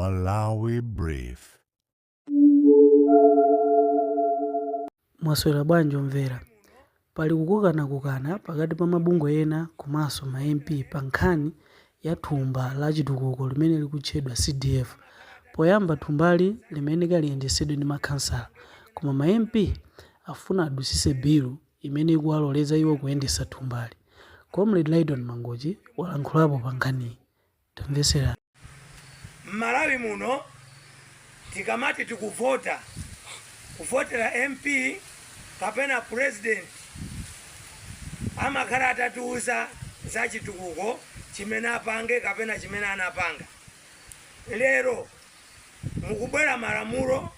Malawi Brief. Mwaswera bwanji omvera? Pali kukokanakokana pakati pa mabungwe ena komanso ma MP pa nkhani ya thumba la chitukuko limene likutchedwa CDF. Poyamba thumbali limayeneka liyendetsedwe ndi makhansala koma ma MP afuna adutsitse bilu imene ikuwaloleza iwo kuyendetsa thumbali. Comrade Lyton Mangochi walankhulapo pa nkhaniyi. Tamvetserani. M'Malawi muno tikamati tikuvota, kuvotera MP kapena President, amakhala atatiuza za chitukuko chimene apange kapena chimene anapanga. Lero mukubwera malamulo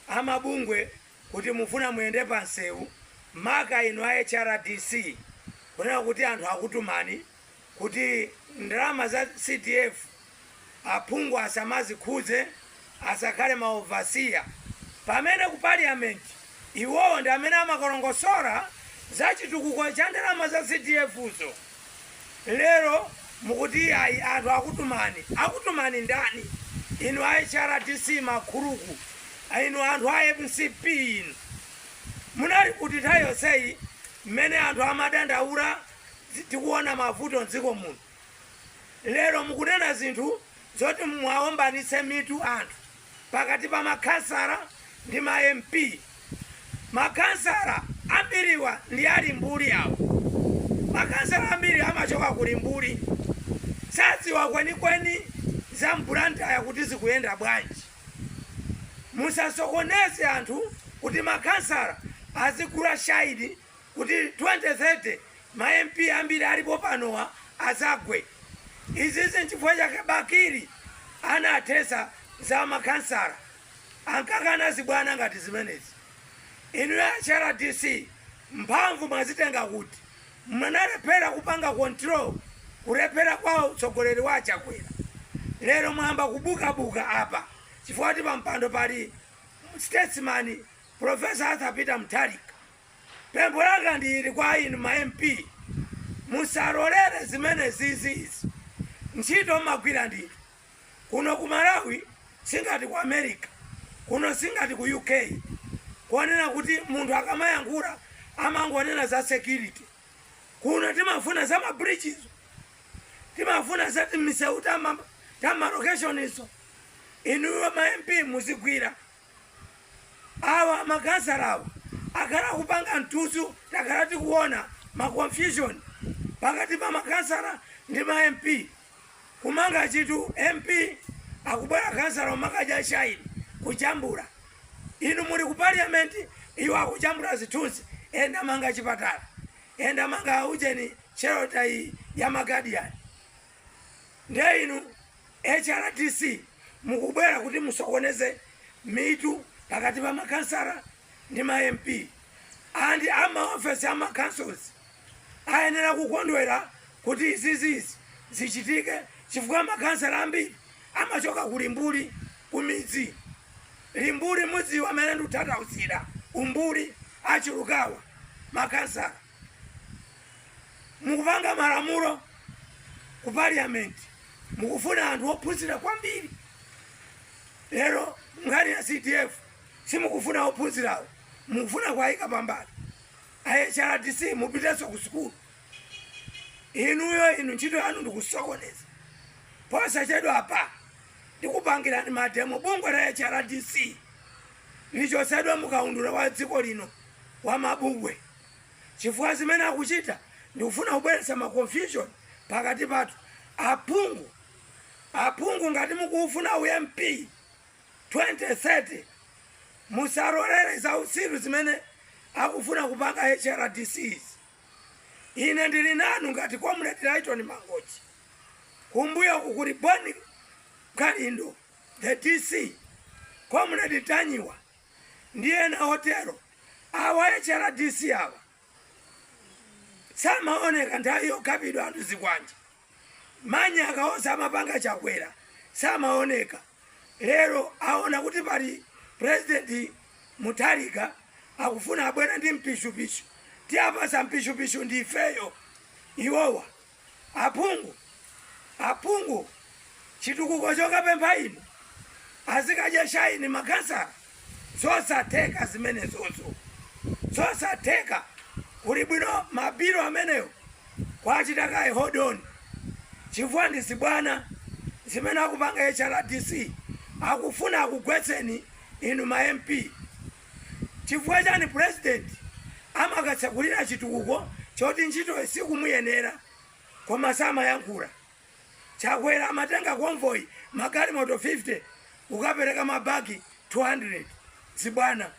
amabungwe kuti mufuna muyende pa msewu, maka inu a HRDC, kunena kuti anthu akutumani kuti ndalama za CDF aphungu asamazikhudze, asakhale ma overseer, pamene ku parliament iwowo ndi amene amakalongosola za chitukuko cha ndalama za CDF zo. Lero mukuti iyayi anthu akutumani. Akutumani ndani? Inu a HRDC makhuluku, inu anthu a mcp inu. Munali kuti nthawi yonseyi mmene anthu amadandaula tikuona mavuto mdziko muno? Lero mukunena zinthu zoti muwaombanitse mitu anthu pakati pa makhansala ndi ma MP. Makhansala ambiriwa ndi a Limbuli awa. Makhansala ambiri amachoka ku Limbuli. Sadziwa kwenikweni za m'Blantyre kuti zikuyenda bwanji. Musasokoneze anthu kuti makhansala azigula shine kuti 2030 ma MP ambiri alipo panowa azagwe. Izizi nchifukwa chake Bakili anathesa za makhansala. Ankakana zibwana ngati zimenezi. Inuyo a HRDC mphamvu mwazitenga kuti? Munalephera kupanga control kulephera kwa utsogoleri wa a Chakwera. Lero mwayamba kubukabuka apa chifukwa kuti pampando pali statesman Professor Arthur Peter Mutharika. Pempho langa ndi ili kwa inu ma MP, musalolere zimenezizi izi. Ntchito mmagwira ndinu. Kuno ku Malawi singati ku America, kuno singati ku UK konena kuti munthu akamayankhula amangonena za security. Kuno timafuna za ma bridge zo, timafuna za timisewu ta ma location zo. Inuyo ma MP muzigwira. Awa makhansalawa akhala akupanga mtuzu, takhala tikuona ma confusion pakati pa makhansala ndi ma MP. Kumanga chinthu MP akubwera khansala umakadya shine kujambula. Inu muli ku parliament iwo akujambula zithunzi enda manga chipatala enda manga ujeni shelter iyi ya ma guardian. Ndiye inu HRDC mukubwera kuti musokoneze mitu pakati pa makhansala ndi ma MP and a maofesi a ma councils ayenera kukondwera kuti izizi zichitike chifukwa makhansala ambiri amachoka ku Limbuli kumidzi. Limbuli mudziwa amene ndikutanthauzira umbuli achulukawa makhansala. Mukupanga malamulo ku parliament mukufuna anthu ophunzira kwambiri. Lero nkhani ya CDF simukufuna ophunzirawo, mukufuna kuwayika pambali. A HRDC mupitenso ku sukulu. Inuyo inu ntchito yanu ndikusokoneza. Posachedwa apa ndikupangirani mademo bungwe la HRDC lichotsedwe mukaundula wa dziko lino wa mabungwe chifukwa zimene akuchita ndikufuna kubweretsa ma confusion pakati pathu. Aphungu, aphungu ngati mukufuna u MP 2030 musalolere zautsiru zimene akufuna kupanga HRDC izi. Ine ndili nanu ngati Comrade Lyton Mangochi. Kumbuyoku kuli Bon Kalindo the DC, Comrade Tanyiwa ndi ena otero. Awa HRDC awa samaoneka nthawi yokhapidwa anthu zikwanje. Manyaka onse amapanga Chakwera samaoneka. Lero aona kuti pali President Mutharika akufuna abwere ndi mpishupishu. Tiapasa mpishupishu ndi ifeyo iwowa. Aphungu, aphungu chitukuko chokapempha inu Azikadya shaini makhansala? Zosatheka zimenezozo, zosatheka. Kuli bwino mabilo amenewo kwachita kaye hold on, chifukwa ndi zibwana zimene akupanga HRDC. Akufuna akugwetseni inu ma MP. Chifukwa chani president amakatsekulira chitukuko choti ntchito sikumuyenera koma samayankhula? Chakwera amatenga convoy, magalimoto 50, kukapereka mabagi 200. Zibwana.